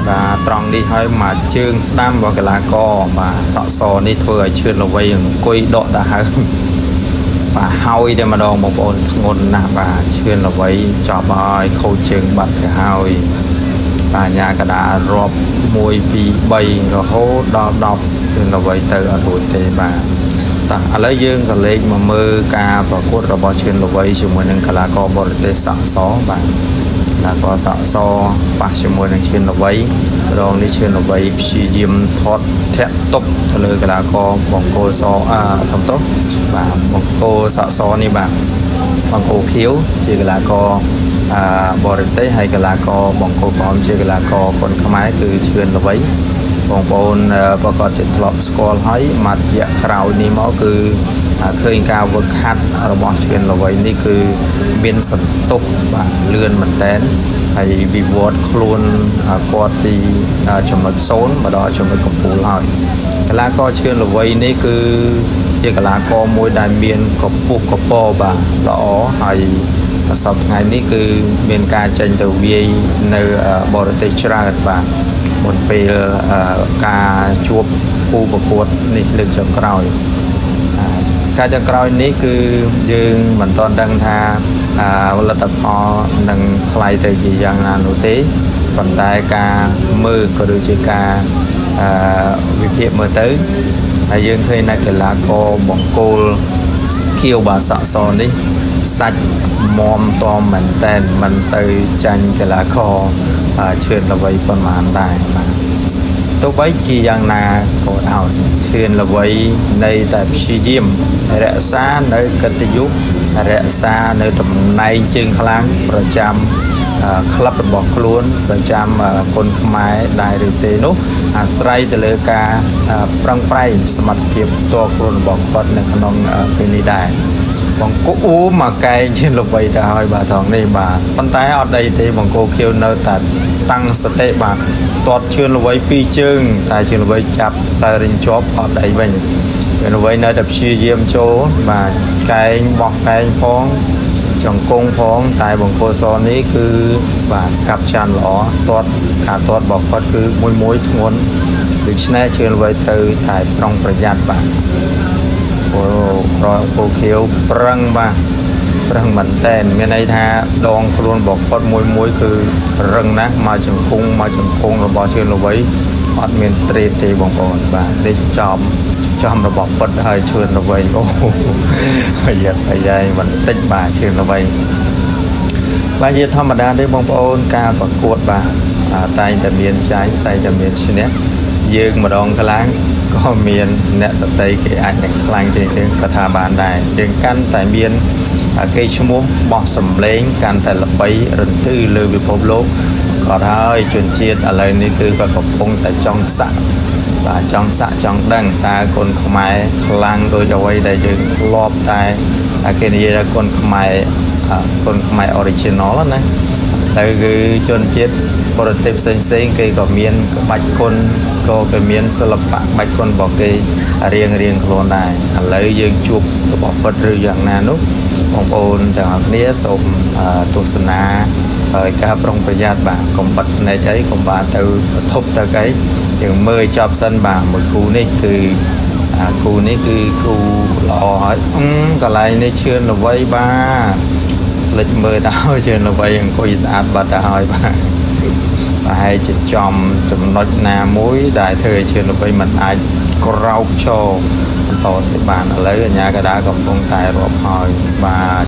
បាទត្រង់នេះហើយមកជើងស្ដាំរបស់កីឡាករបាទសក់សនេះធ្វើឲ្យឈឿនល្វីអង្គុយដកដង្ហើមបាទហើយតែម្ដងបងប្អូនធ្ងន់ណាស់បាទឈឿនល្វីចប់ហើយខូចជើងបាត់ទៅហើយបាទញាកដារាប់1 2 3រហូតដល់10ឈឿនល្វីទៅអត់រួចទេបាទតោះឥឡូវយើងក៏លេខមកមើលការប្រកួតរបស់ឈឿនល្វីជាមួយនឹងកីឡាករបរទេសសក់សបាទកីឡាករសក់សប៉ះជាមួយនឹងឈឿនល្វីរងនេះឈឿនល្វីព្យាយាមថតធាក់ទប់ទៅលើកីឡាករបង្គោលសអាសំទោសបាទបង្គោលសក់សនេះបាទបង្គោលខៀវជាកីឡាករអាបរទេសហើយកីឡាករបង្គោលក្រហមជាកីឡាករគុនខ្មែរគឺឈឿនល្វីបងប្អូនប្រកាសជាធ្លាប់ស្គាល់ហើយមករយៈក្រោយនេះមកគឺឃើញការវឹកហាត់របស់ឈឿនល្វីនេះគឺមានសន្ទុះបាទលឿនមែនតែនហើយវិវត្តខ្លួនគាត់ពីចំណុច0មកដល់ចំណុចកំពូលហើយកីឡាករឈឿនល្វីនេះគឺជាកីឡាករមួយដែលមានកម្ពស់កពបាទល្អហើយសប្តាហ៍ថ្ងៃនេះគឺមានការចេញទៅវាយនៅបរទេសច្រើនបាទមុនពេលការជួបគូប្រកួតនេះលើកចុងក្រោយការចុងក្រោយនេះគឺយើងមិនទាន់ដឹងថាលទ្ធផលនឹងក្លាយទៅជាយ៉ាងណានោះទេប៉ុន្តែការមើលក៏ដូចជាការវិភាគមើលទៅហើយយើងឃើញថាកីឡាករបង្គោលខៀវបាទសក់សនេះសាច់មមតមមែនតែនមិនសូវចាញ់កីឡាករឈឿនល្វីប៉ុន្មានដែរបាទទោះបីជាយ៉ាងណាក៏ដោយឈឿនល្វីនៅតែព្យាយាមរក្សានៅកិត្តិយសរក្សានៅតំណែងជើងខ្លាំងប្រចាំក្លឹបរបស់ខ្លួនប្រចាំគុនខ្មែរដែរឬទេនោះអាស្រ័យទៅលើការប្រឹងប្រែងសមត្ថភាពផ្ទាល់ខ្លួនរបស់គាត់នៅក្នុងពេលនេះដែរបង្គោលអូមកកែងជាល្បីទៅហើយបាទថងនេះបាទប៉ុន្តែអត់អីទេបង្គោលខៀវនៅតែតាំងសតិបាទទាត់ជឿនល្បីពីរជើងតែជឿនល្បីចាប់តែរិញជាប់អត់អីវិញជឿនល្បីនៅតែព្យាយាមចូលបាទកែងបោះកែងផងចង្គង់ផងតែបង្គោលសនេះគឺបាទកាប់ចានល្អទាត់ការទាត់របស់គាត់គឺមួយមួយធ្ងន់ដូច្នេះជឿនល្បីត្រូវតែប្រុងប្រយ័ត្នបាទអូប្រពូខៀវប្រឹងបាទប្រឹងមែនតែនមានន័យថាដងខ្លួនរបស់គាត់មួយមួយគឺរឹងណាស់មកជង្គង់មកជង្គង់របស់ជឿនល្វីអត់មានត្រេតទេបងប្អូនបាទនេះចំចំរបស់ពិតហើយជឿនល្វីអូប្រយ័ត្នប្រយែងបន្តិចបាទជឿនល្វីបាទជាធម្មតាទេបងប្អូនការប្រកួតបាទតែងតែមានចាញ់តែងតែមានឈ្នះយើងម្ដងខ្លាំងក៏មានអ្នកដតីគេអាចនឹងខ្លាំងជាងយើងក៏ថាបានដែរយើងកាន់តែមានគេឈ្មោះបោះសម្លេងកាន់តែល្បីរន្ទឺលើពិភពលោកគាត់ហើយជនជាតិឥឡូវនេះគឺគាត់កំពុងតែចង់សាក់បាទចង់សាក់ចង់ដឹងតើគុនខ្មែរខ្លាំងដូចអ្វីដែលយើងធ្លាប់តែគេនិយាយថាគុនខ្មែរគុនខ្មែរ original ណាទៅគឺជនជាតិបរទេសផ្សេងផ្សេងគេក៏មានក្បាច់គុនក៏គេមានសិល្បៈក្បាច់គុនរបស់គេរៀងរៀងខ្លួនដែរឥឡូវយើងជួបរបស់ពិតឬយ៉ាងណានោះបងប្អូនទាំងអស់គ្នាសូមទស្សនាហើយការប្រុងប្រយ័ត្នបាទកុំបិទភ្នែកអីកុំបាទទៅធប់ទៅអីយើងមើលចប់សិនបាទមួយគូនេះគឺគូនេះគឺគូល្អហើយកន្លែងនេះឈឿនល្វីបាទលិចមើលទៅហើយជឿនល្វីអង្គុយស្អាតបាត់ទៅហើយបាទប្រហែលជាចំចំណុចណាមួយដែលធ្វើឲ្យជឿនល្វីមិនអាចក្រោកឈរបន្តទៅបានឥឡូវអញ្ញាកដាកំពុងតែរាប់ហើយបាទ។